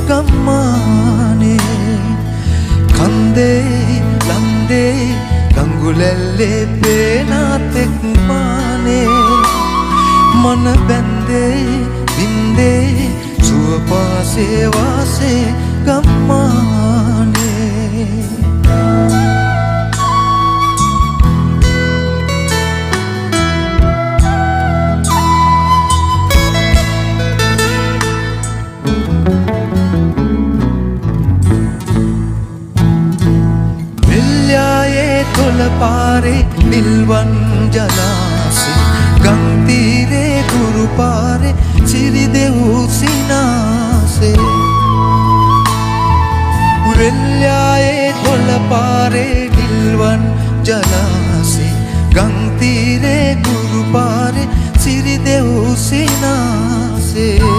ගම්මානේ. කන්දේ ලන්දේ ගංගුලැල්ලේ පේනා තෙක් මානේ. මන බැන්දේ බින්දේ සුව පාසේ වාසේ ගම්මානේ. වෙල්යායේ තොල පාරේ නිල්වන් ජලාසේ, ගම් තීරේ ගුරු පාරේ සිරි දෙව් සිනාසේ. වෙල්යායේ තොල පාරේ නිල්වන් ජලාසේ, ගම් තීරේ ගුරු පාරේ සිරි දෙව් සිනාසේ.